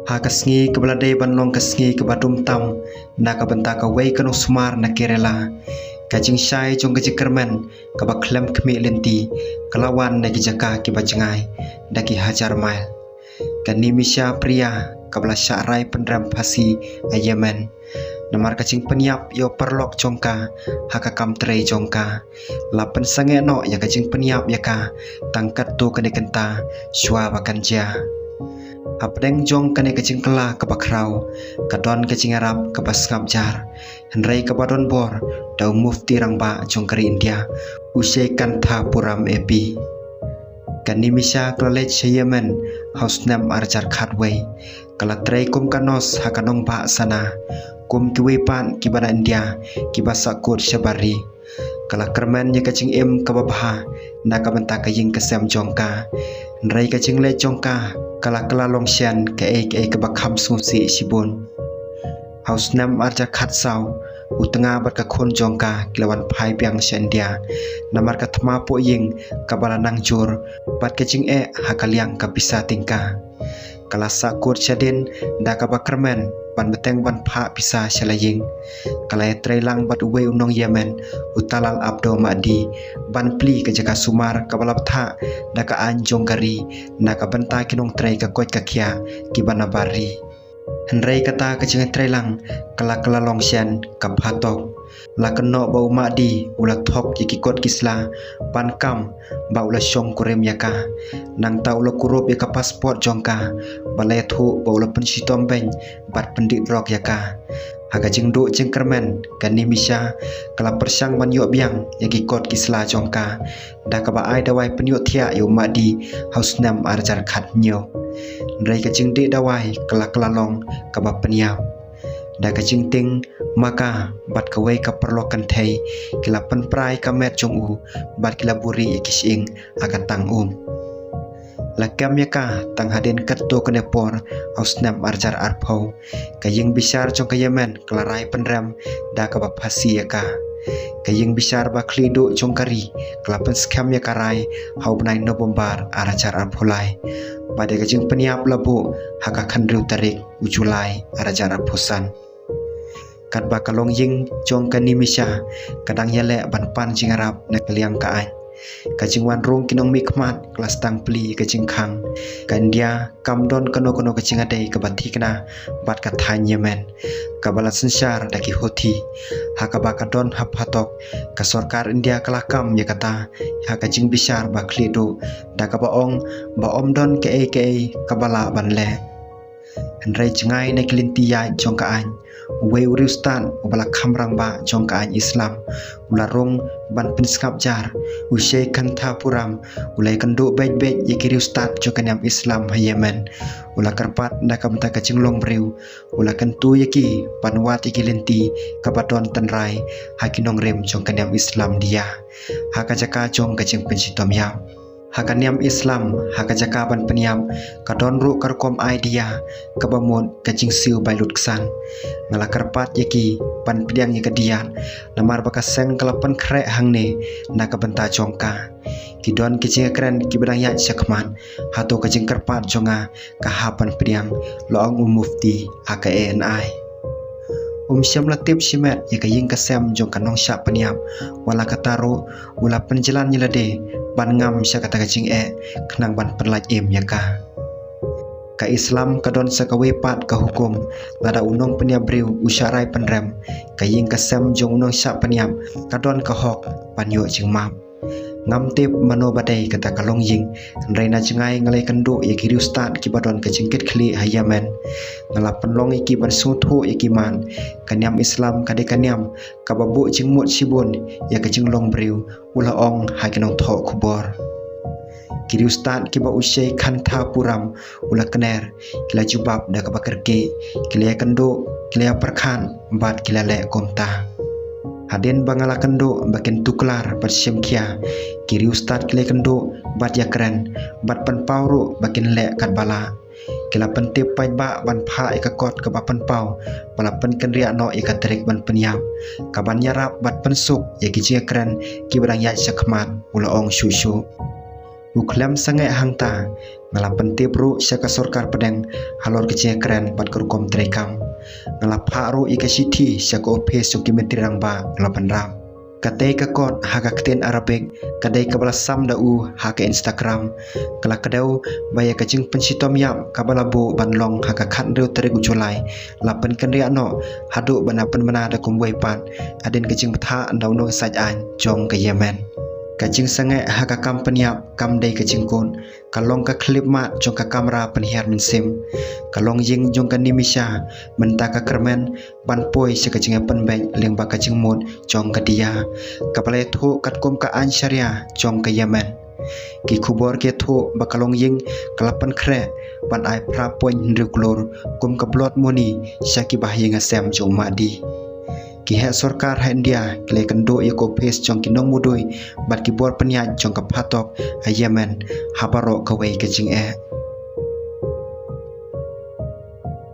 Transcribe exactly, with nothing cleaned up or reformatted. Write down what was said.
Ha ka sngi kaba la dei ban long ka sngi kaba dum tam na ka bynta kawei ka nongsumar na Kerala, ka jingshai jong ka jingkyrmen kaba khlem khmih lynti ka la wan na ki jaka kiba jngai da ki hajar mail. Ka Nimisha Priya kaba la shah rai pynrem phasi ha Yemen namar ka jingpynïap ïa u paralok jong ka ha ka kam trei jong ka, la pynsangeh noh ïa ka jingpynïap ïa ka tang katto katne kynta shuwa ba kan jia. Hapdeng jong kane ka jingkylla kaba khraw ka don ka jingïarap kaba sngap jar, hynrei kaba don bor da u Mufti Rangbah jong ka ri India, u Sheikh Kanthapuram A P. Ka Nimisha ka la leit sha Yemen ha u snem arhajar khatwei. Ka la trei kum ka nurse ha ka nongbah Sana, kum kiwei pat kiba na India kiba sahkut shabar ri. Ka la kyrmen ïa ka jingim kaba bha na ka bynta ka ïing ka sem jong ka, hynrei ka jingleit jong ka ka la kylla long shen kaei kaei kaba kham sngewsih shibun. Ha u snem arhajar khatsaw, u tnga bad ka khun jong ka ki la wan phai biang sha India namar ka thma poh ïing kaba la nang jur bad ka jingeh ha ka liang ka pisa tyngka. Ka la sahkut shadien da kaba kyrmen ban bteng ban phah pisa sha la ïing. Ka la ïatrei lang bad uwei u nong Yemen, u Talal Abdo Mahdi, ban plie ka jaka sumar kaba la bthah da ka aiñ jong ka ri na ka bynta ki nongtrei ka koit ka khiah kiba na bar ri. Hynrei kata ka jingïatrei lang ka la kylla long shen ka phatok. La kynnoh ba u Mahdi u la thok ïa ki kot ki sla ban kam ba u la shong kurim ïa ka. Nangta u la kurup ïa ka passport jong ka, ba la ïathuh ba u la pynshitom beiñ bad pyndih drok ïa ka. Ha ka jingduh jingkyrmen, ka Nimisha ka la pyrshang ban ïoh biang ïa ki kot ki sla jong ka da kaba ai dawai pynïohthiah ïa u Mahdi ha u snem arhajar khathynñiew. Hynrei ka jingdih dawai ka la kylla long kaba pynïap. Da ka jingtieng ma ka bad kawei ka paralok kynthei, ki la pynpra ïa ka met jong u bad ki la buhrieh ïa ki shyieng ha ka tang um. La kem ïa ka tang hadien katto katne por ha u snem arhajar arphew. Ka ïing bishar jong ka Yemen ka la rai pynrem da kaba phasi ïa ka. Ka ïing bishar ba khlieh duh jong ka ri ka la pynskhem ïa ka rai ha u bnai November arhajar arphew lai. Bad ïa ka jingpynïap la buh ha ka khathynriew tarik u July arhajar arphew san. Katba ka longïing jong ka Nimisha ka dang ïaleh ban pan jingïarap na ka liang ka aiñ, ka jingwan rung ki nongmihkhmat ka la sdang plie ïa ka jingkhang. Ka India kam don kano kano ka jingïadei kaba thikna bad ka thaiñ Yemen kaba la synshar da ki Houthi, ha kaba ka don ha phatok. Ka sorkar India ka la kam ïa kata ha ka jingbishar ba khlieh duh da kaba ong ba ym don kaei kaei kaba lah ban leh. Hynrei jngai na ki lynti ïaid jong ka aiñ, uwei u riewstad uba la kham rangbah jong ka aiñ Islam u la rung ban pynsngap jar. U Sheikh Kanthapuram u la ïakynduh beit beit ïa ki riewstad jong ka niam Islam ha Yemen. U la kyrpad na ka bynta ka jinglong briew, u la kyntu ïa ki ban wad ïa ki lynti kaba don tynrai ha ki nongrim jong ka niam Islam India, ha ka jaka jong ka jingpynshitom ïap. Ha ka niam Islam, ha ka jaka ban pynïap, ka don ruh ka rukom ai diya kaba mut ka jingsiew bai lutksan. Nga la kyrpad ïa ki ban pdiang ïa ka diya, namar ba ka seng ka la pynkhreh hangne na ka bynta jong ka. Ki don ki jingïakren kiba dang ïaid shakhmat. Hato ka jingkyrpad jong nga ka hap ban pdiang, la ong u Mufti ha ka A N I. Um shym la tip shimet ïa ka ïing ka sem jong ka nongshah pynïap, wat la katta ruh u la pynjlan ïa lade ban ngam sha kata ka jingeh khnang ban pynlait im ïa ka. Ka Islam ka don sa kawei pat ka hukum, lada u nongpynïap briew u shah rai pynrem, ka ïing ka sem jong u nongshah pynïap ka don ka hok ban ïoh jingmap. Ngam tip mano ba dei kata ka longïing, hynrei na jngai nga la ïakynduh ïa ki riewstad kiba don ka jingkitkhlieh ha Yemen. Nga la pynlong ïa ki ban sngewthuh ïa ki man, ka niam Islam ka dei ka niam kaba buh jingmut shibun ïa ka jinglong briew, u la ong ha ki nongthoh khubor. Ki riewstad kiba u Sheikh Kanthapuram u la kner, ki la jubab da kaba kyrkieh, ki la ïakynduh, ki la ïapyrkhat bad ki la leh kumta. Hadien ba nga la kynduh ba kin tuklar bad shim khia, ki riewstad ki la ïakynduh bad ïakren bad pynpaw ruh ba kin leh katba lah. Ki la pyntip paidbah ban phah ïa ka kot kaba pynpaw ba la pynkynriah noh ïa ka tarik ban pynïap, kaban ïarap bad pynsuk ïa ki jingïakren kiba dang ïaid shakhmat, u la ong shuh shuh. U khlem sangeh hangta, Nga la pyntip ruh sha ka sorkar pdeng halor ka jingkren bad ka rukom treikam. Nga la phah ruh ïa ka shithi sha ka ophis jong ki myntri rangbah, nga la pynrap. Katei ka kot ha ka ktien Arabic ka dei kaba la sam da u ha ka Instagram. Ka la kdew ba ïa ka jingpynshitom ïap kaba la buh ban long ha ka khathynriew tarik u July la pynkynriah noh haduh ba na pynbna da kumwei pat hadien ka jingbthah da u nongsait aiñ jong ka Yemen. Ka jingsangeh ha ka kam pynïap kam dei ka jingkut, ka long ka khyllipmat jong ka kamra pynhiar mynsiem. Ka longïing jong ka Nimisha mynta ka kyrmen ban poi sha ka jingïapynbeit lyngba ka jingmut jong ka Dia, kaba la ïathuh katkum ka aiñ Sharia jong ka Yemen. Ki khubor ki ïathuh ba ka longïing ka la pynkhreh ban ai phra point hynriew klur kum ka blood money sha ki bahaïing hasem jong u Mahdi. Ki heh sorkar ha India ki la ïakynduh ïa ka ophis jong ki nongmudui bad ki bor pynïaid jong ka phatok ha Yemen ha baroh kawei ka jingeh.